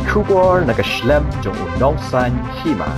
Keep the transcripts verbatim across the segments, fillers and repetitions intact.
Khubor na ka shlem jong u nongsan hima.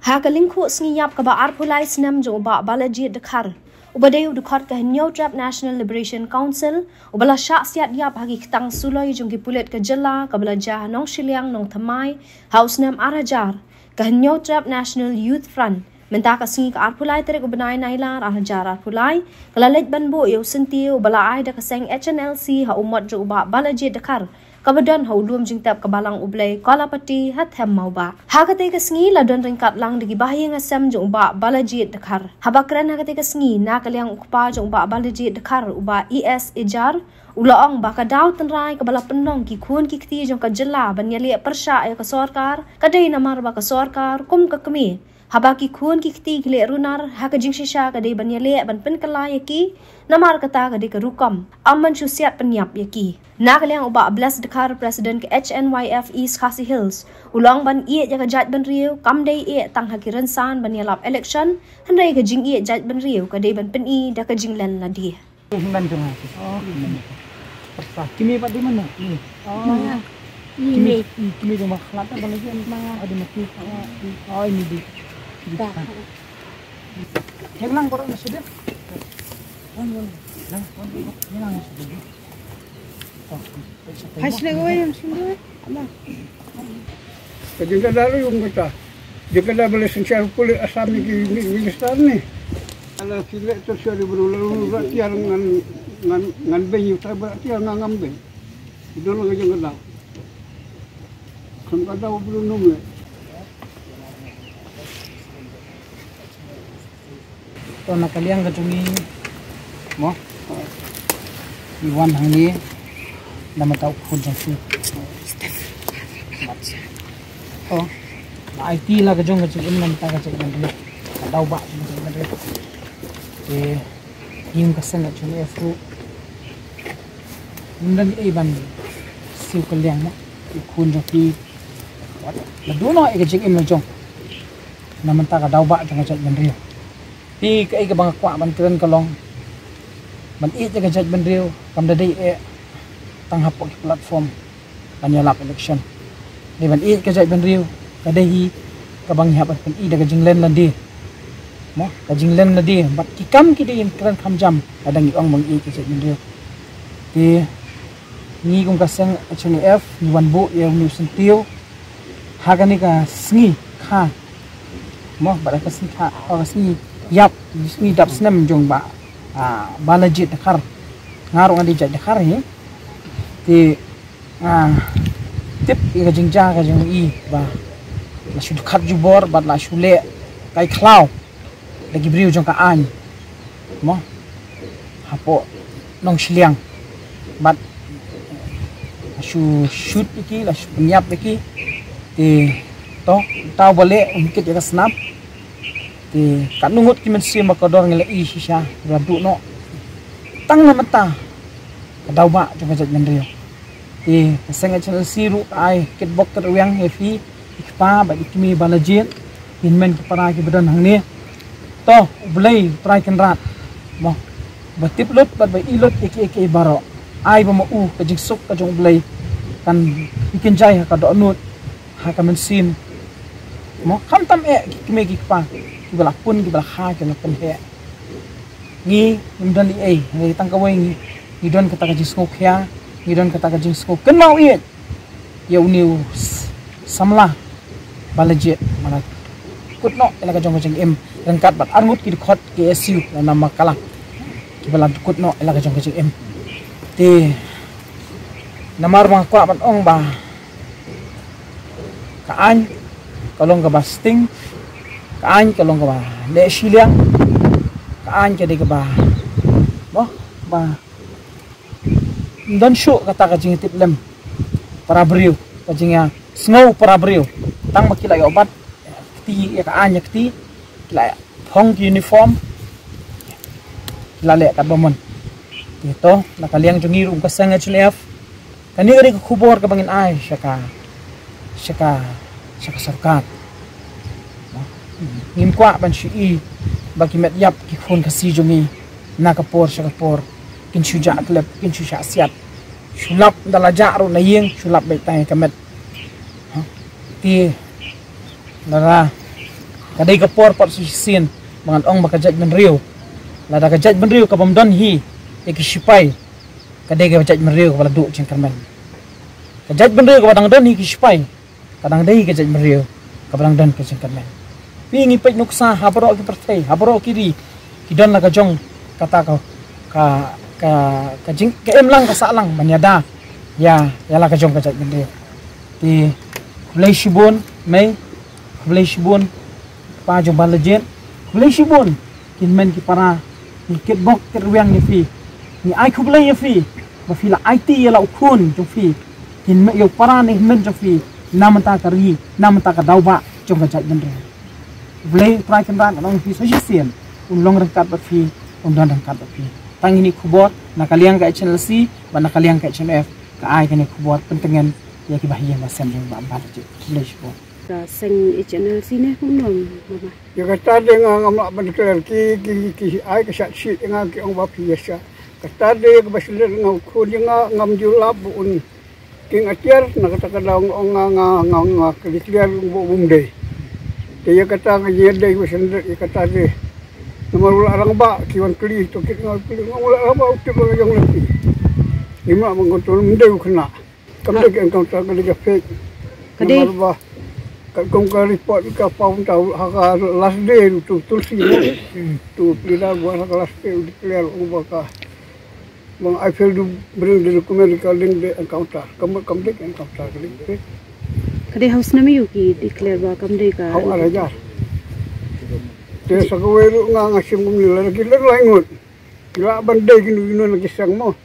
Ha ka lyngkhuh sngi ïap kaba arphew lai snem jong u Bah Balajied Dkhar, uba dei u dkhot ka Hynñiewtrep National Liberation Council, uba la shah siat ïap ha ki ktang suloi jong ki pulit ka jylla kaba la jia ha Nongshiliang Nongthymmai ha u snem ar hajar, ka Hynñiewtrep National Youth Front, mynta ka sngi ka arphew lai tarik u bnai Nailar ar hajar arphew lai, ka la leit ban buh ïa u syntiew uba la ai da ka seng H N L C ha u mot jong u Bah Balajied Dkhar, kaba don ha u lum jingtep ka Balang U Blei Kolapati ha Them Mawbah. Ha katei ka sngi la don ryngkat lang da ki bahaïing hasem jong u Bah Balajied Dkhar. Haba kren ha katei ka sngi na ka liang u kpa jong u Bah Balajied Dkhar, u Bah E S Ejar, u la ong ba ka daw tynrai kaba la pynlong ki khun ki kti jong ka jylla ban ïaleh pyrshah ïa ka sorkar ka dei namar ba ka sorkar kum ka kmie, haba ki khun ki kti ki leh runar ha ka jingshisha ka dei ban ïaleh ban pynkylla ïa ki, namar kata ka dei ka rukom, ym ban shu siat pynïap ïa ki. Na ka liang u Bah Bless Dkhar, President ka H N Y F East Khasi Hills, u la ong ban ïeh ïa ka jaitbynriew kam dei ïeh tang ha ki rynsan ban ïalap election, hynrei ka jingïeh jaitbynriew ka dei ban pyni da ka jinglen lade. Hynmen jong nga. Oh, hynmen jong nga. Pyrsa. Kimi pat di mano? Ini. Oh. Ini. Kimi, kimi jong ma khlat apa lagi? Ma. Ada mati. Oh, ini di. Di. Dah. Yang lang korang masih ada. Lang, lang. Lang, lang. Yang lang masih ada. Oh. Hai, sila gawai yang sini. Ka jingkadar ïa u kata. Jingkadar ba la synshar u pulit Assam ne ki mi-, minister ne. Ala ki leh tertiary baroh la rung rat tiar ngan, ngan, ngan beiñ ïa utai ba rat tiar ngan ngam beiñ. Ki don la ka jingkadar. Kam kata u briew num leh. To na ka liang ka jong ngi mo. Ngi wan hangne na mynta u khun jong phi. To na aiti la ka jong ka jingim na mynta ka jingim. Ka daw ba jong ka jingim. Te ïing ka seng ka jong ngi fu. Ym don ei ban siew ka liang mo. U khun jong phi. La duh noh ïa ka jingim la jong. Na mynta ka daw ba jong ka jaitbynriew. Te kaei kaba nga kwah ban kren ka long ban ïeit ïa ka jaitbynriew kam da dei eh tang hapoh ki platform ban ïalap election. Dei ban ïeit ka jaitbynriew ka dei hi kaba ngi hap ban pyni da ka jinglen lade. Mo, ka jinglen lade bad ki kam ki dei ïa kren kham jam lada ngi ong ba ngi ïeit ka jaitbynriew. Te ngi kum ka seng H N Y F ngi wan buh ïa une u syntiew ha kane ka sngi kha. Mo, bad ka sngi kha, ka sngi ïap, sngi dap snem jong ba, ah, Balajied Dkhar. Nga ruh nga dei jait Dkhar hi. Te, ah, tip ïa ka jingjia ka jong i ba la shu dkhat jubor bad la shu leh kai khlaw da ki briew jong ka aiñ. Mo, hapoh Nongshiliang bad la shu shoot ïa ki, la shu pynïap ïa ki. Te to, tau ba leh un kit ïa ka snap. Te katno ngut ki mynsiem ba kordor ngi la i shisha ba duh noh. Tang na mynta ka daw ba jong ka jaitbynriew. Te ka seng H N L C ruh ka ai kit bok kit rwiang ïa phi, i kpa bad i kmie Balajied, i hynmen ki para kiba don hangne. To U Blei U Trai Kynrad mo, ba tip lut bad ba i lut ïa kiei kiei baroh. Ai ba ma u ka jingsuk ka jong U Blei kan pynkynjai ha ka dohnud, ha ka mynsiem. Mo, khamtam eh ki kmie ki kpa kiba la pun, kiba la kha, kiba la pynheh. Ngi ngim don ei ei, ngi tang kawei ngi, ngi don kata ka jingsngewkhia, ngi don kata ka jingsngew kynmaw ïeit ïa une u s-, samla Balajied, ba la kut noh ïa la ka jong ka jingim ryngkat bad arngut ki dkhot K S U na Namakkala, kiba la kut noh ïa la ka jong ka jingim. Te namar ba nga kwah ban ong ba ka aiñ ka long kaba sting, ka aiñ ka long kaba leh shiliang, ka aiñ ka dei kaba, mo, ba ym don shuh kata ka jingtip lem para briew, ka jingïasngew para briew. Tang ba ki la ïoh bat kti ïa ka aiñ ïa kti, ki la phong ki uniform, ki la leh katba mon. Te to na ka liang jong ngi ruh kum ka seng H N Y F, kane ka dei ka khubor kaba ngin ai sha ka, sha ka, sha ka sorkar. Ngim kwah ban shu i ba ki met ïap ki khun Khasi jong ngi na ka por sha ka por kin shu jah klep, kin shu shah siat. Shu lap da la jah ruh na ïing, shu lap beit tang ïa ka met. Te lada ka dei ka por pat shisien ba ngan ong ba ka jaitbynriew, lada ka jaitbynriew ka bym don hi ïa ki sipai, ka dei ka jaitbynriew kaba la duh jingkyrmen. Ka jaitbynriew kaba dang don hi ki sipai, ka dang dei ka jaitbynriew kaba dang don ka jingkyrmen. Phi, ngi peit nuksa ha baroh ki pyrthei, ha baroh ki ri, ki don la ka jong kata ka, ka, ka, ka jing, ka im lang ka sah lang ban ïada ïa, ïa la ka jong ka jaitbynriew. Te khublei shibun mei, khublei shibun pa jong Bah Lajit, khublei shibun ki hynmen ki para, ngi kitbok kitrwiang ïa phi, ngi ai khublei ïa phi ba phi la aiti ïa la u khun jong phi, ki hynmen, ïa u para ne hynmen jong phi, na bynta ka ri, na bynta ka daw ba jong ka jaitbynriew. Khublei, U Trai Kynrad un ong ïa phi sa shisien, un long ryngkat bad phi, un don ryngkat bad phi. Tang kine ki khubor na ka liang ka H N L C bad na ka liang ka H N F ka ai kane ka khubor pyntngen ïa ki bahaïing bahasem jong Bah Lajit. Khublei shibun. Ka seng H N L C ne kumno, Mama? Ïa kata de nga ngam lah ban declare, ki, ki, ki ai ka shah shi nga, ki ong ba phi ïa sha. Kata de kaba shu leh nga u khun jong nga, ngam ju lap ba un king atiar, na kata ka daw nga ong nga, nga, nga, nga ka declare ba um dei. Te ïa kata ka ïa dei ba shu leh ïa kata de. Namar u la rangbah, ki wan kylli, to kit nga kylli, nga u la rangbah, u tip ba ka jong lehse. Ngim lah ban control, um dei u khynnah. Kam dei ka encounter, ka dei ka fake. Ka dei. Namar ba katkum ka report ka paw mynta ha ka last day tu, Tulsi mo. Tu pli da buat ha ka last day u declare u ba ka, ba I fail to bring the document regarding the encounter. Kam, kam dei ka encounter, ka dei ka fake. Ka dei ha u snem aiu ki declare ba kam dei ka. Ha u ar hajar. Te sa kawei ruh nga, nga shim kumne, lada ki leh lai ngut, ki lah ban dei kino kino na ki seng mo.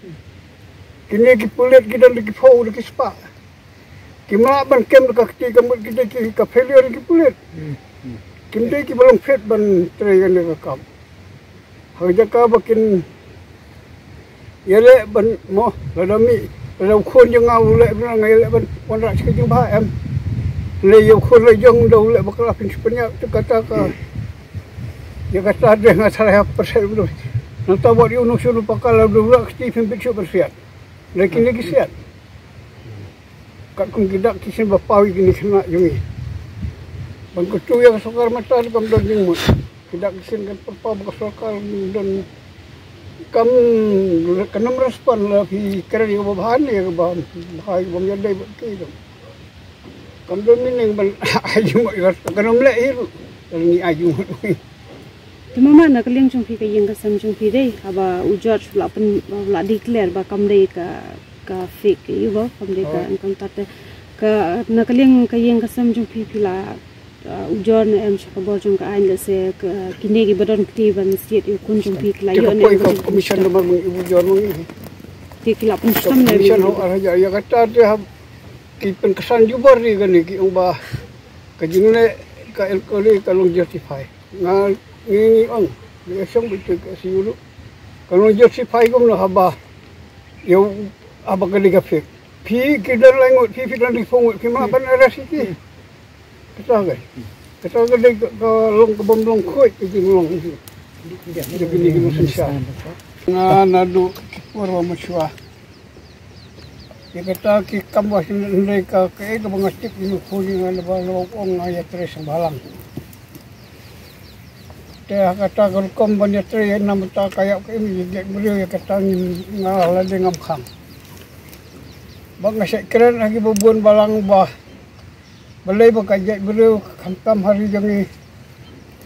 Kine ki pulit ki don da ki phew da ki spah. Kim lah ban kem da ka kti, ka mut ki dei ki, ka failure ki pulit. Kim dei kiba long fit ban trei kane ka kam. Ha ka jaka ba kin ïaleh ban mo, lada mih, lada u khun jong nga u leh, nga ïaleh ban wanrah sha ka jingbha em. Lei ïa u khun la jong da u leh bakla, phin shu pynïap, te kata ka, ïa kata de nga tharai ha pyrshah u dei. Nangta wat ïa u nongshun u pakala, u dei u la kti, phin bit shuh ban siat. Lei kine ki siat. Katkum ki dak ki sien ba paw ïa kine ki khynnah jong ngi. Ban kyntu ïa ka sorkar mynta kam don jingmut. Ki dak ki sien kan pynpaw ba ka sorkar don kam, kan ym respond, la phi kren ïa kaba bha ne ïa kaba bha, ïa kaba ym ïadei bad ki dong. Kam don meaning ban ai jingmut ïa ka sorkar, kan ym leh hi ruh. Kan ngi ai jingmut. Te Mama, na ka liang jong phi ka ïing ka sem jong phi dei, haba u judge u la pyn, u la declare ba kam dei ka, ka fake, ïa u ba kam dei ka, oh, encounter te. Ka, na ka liang ka ïing ka sem jong phi, phi la, uh, ujor ne em sha ka bor jong ka aiñ, lehse ka, kine kiba don kti ban siat ïa u khun jong phi ki la ïoh ne em ka jong ka commission, namar ma ngi ujor ma ngi. Te ki la pynshitom ne em? Commission ho ar hajar, ïa kata te haba ki pynksan jubor ri kane, ki ong ba ka jingleh ka alcohol ka long justify. Nga ngi, ngi ong, ngi ong ba ïa ka siulu. Ka long justify kumno haba ïa u, haba ka dei ka fake. Phi ki don lai ngut, phi, phi don ri phew ngut, phi mah ban arrest ïa ki. Kata ka, kata ka dei ka, ka long, ka bym long khuid ka jinglong. Ïa kine ki nongshong sha. Nga naduh ki por ba mynshuwa. Ïa kata ki kam ba hynrei ka, kaei kaba nga tip ïa u khun jong nga, naba la ong nga ïatrei sha bhalang. Te ha kata ka rukom ban ïatrei na bynta ka ïap ka im ïa ka jaitbynriew, ïa kata nga la dei ngam khang. Ba nga shait kren ha kiba bun balang ba balei ba ka jaitbynriew khamtam ha ri jong ngi.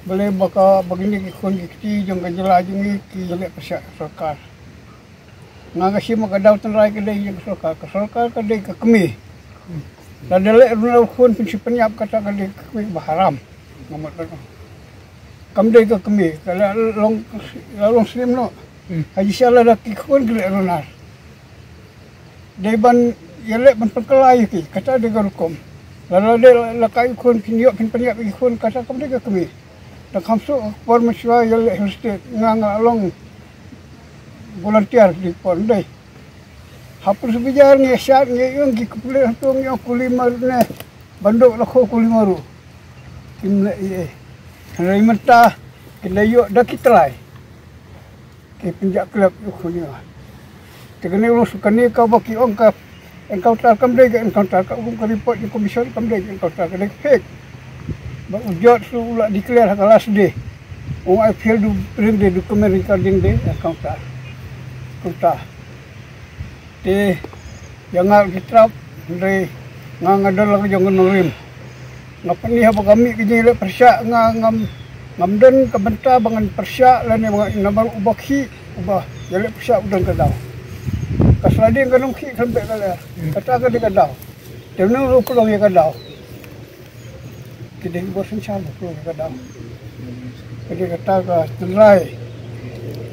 Balei ba ka, ba kine ki khun ki kti jong ka jylla jong ngi ki ïaleh pyrshah sorkar. Nga nga shim ka daw tynrai ka dei ïa ka sorkar, ka sorkar ka dei ka kmie. Lada leh runar u khun phin shu pynïap, kata ka dei ka kmie ba haram. Nga mut ba kam dei ka kmie, ka la long, la long slim noh. Hmm. Ha jingshisha lada ki khun ki leh runar, dei ban ïaleh ban pynkylla ïa ki, kata dei ka rukom. Lada dei la, la ka ïa u khun phin ïoh phin pynïap ïa ki khun, kata kam dei ka kmie. Tang kham suk ka por mynshuwa ïaleh hostage, nga nga long volunteer dei ka por dei. Ha Pursbizar ngi ïa shad ngi ïa ïung ki kpling hangto ngi ïa kuli maru ne. Ban dok la kho kuli maru. Kim leh ei ei. Hynrei mynta kin da ïoh da ki trai. Ki pynjah klep ïa u khun ïa nga. Te kane u long suk kane kaba ki ong ka Encounter kam dei ka encounter, ka um ka report jong commission kam dei ka encounter, ka dei ka fake. Ba u judge ruh u la declare ha ka last day. Ong I fail to bring the document regarding the encounter. Encounter. Te ïa nga ki trap, hynrei nga nga don la ka jong ka nongrim. Nga pyni haba ka mih ka jingïaleh pyrshah nga ngam, ngam don ka bynta ba ngan pyrshah lane ba ngan, namar uba khih, uba ïaleh pyrshah u don ka daw. Ka sla ding ka nongkhih khlem beh ka leh. Kata ka dei ka daw. Te nang ruh pynlong ïa ka daw. Ki dei ki bor synshar ba pynlong ïa ka daw. Ka dei kata ka tynrai.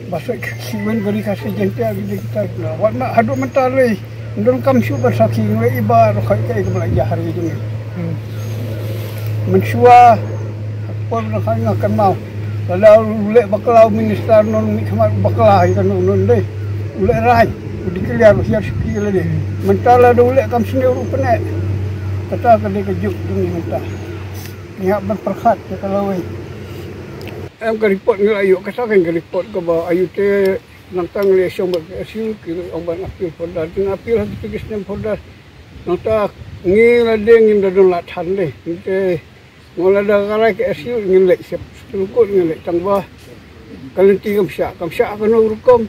Ba soi ka khih wen ka ri Khasi Jaiñtia, ki dei kita ki na. Wat na haduh mynta lei. Ndon kam shu ban sakhi ngi lei, iba ro khai kai ka ba la ïa hari jong ngi. Mynshuwa por na khai nga kynmaw. Lada u leh bakla u minister non, mih khmat u bakla ïa kano non dei. U leh rain, u declare u hiar shuki lade. Mynta lada u leh kam sniew ruh pyneh. Kata ka dei ka juk jong ngi mynta. Ngi hap ban pyrkhat ïa ka lawei. Em ka report ngi la ïoh, kata ka report kaba ïoh te nangta ngi la shong bad ka S U, ki la ong ban appeal folder, te ngi appeal ha kito ki snem folder. Nangta ngi lade ngim da don lad than de. Ngi te Nga la da ka rai ka S U ngin leit sha Supreme Court ngin leit tang ba ka lynti kam shah, kam shah kano rukom.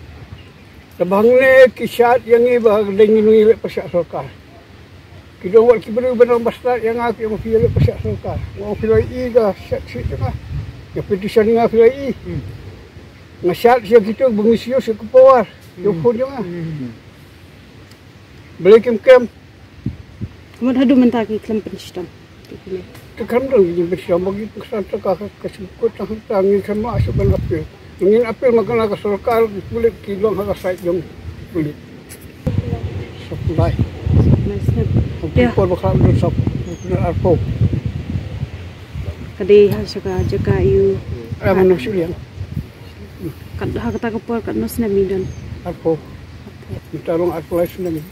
Te ba hangne ki shad ïa ngi ba dei ngi ngi leit pyrshah sorkar. Ki don wat ki briew ba nang bastad ïa nga ki ong phi leit pyrshah sorkar. Nga ong phi la i ka shad sheet jong nga. Ïa petition nga phi la i. Nga shad ïa kito ba misuse ïa ka power. Ïa ka phone jong nga. Balei kim kem. Kumno haduh mynta ki khlem pynshitom? Te khlem don ki pynshitom ba ki pynksan ta ka, ka sngkut ta, ta ngi khlem lah shuh ban appeal. Ngin appeal ma kane ka sorkar, ki pulit ki long ha ka side jong pulit. Supply. Nice, nice. Ki por ba khlem don sop. Arphew. Ka dei ha sha ka jaka ïa u. Em, nang shu liang. Kat ha kata ka por katno snem i don? Arphew. Mynta long arphew lai snem.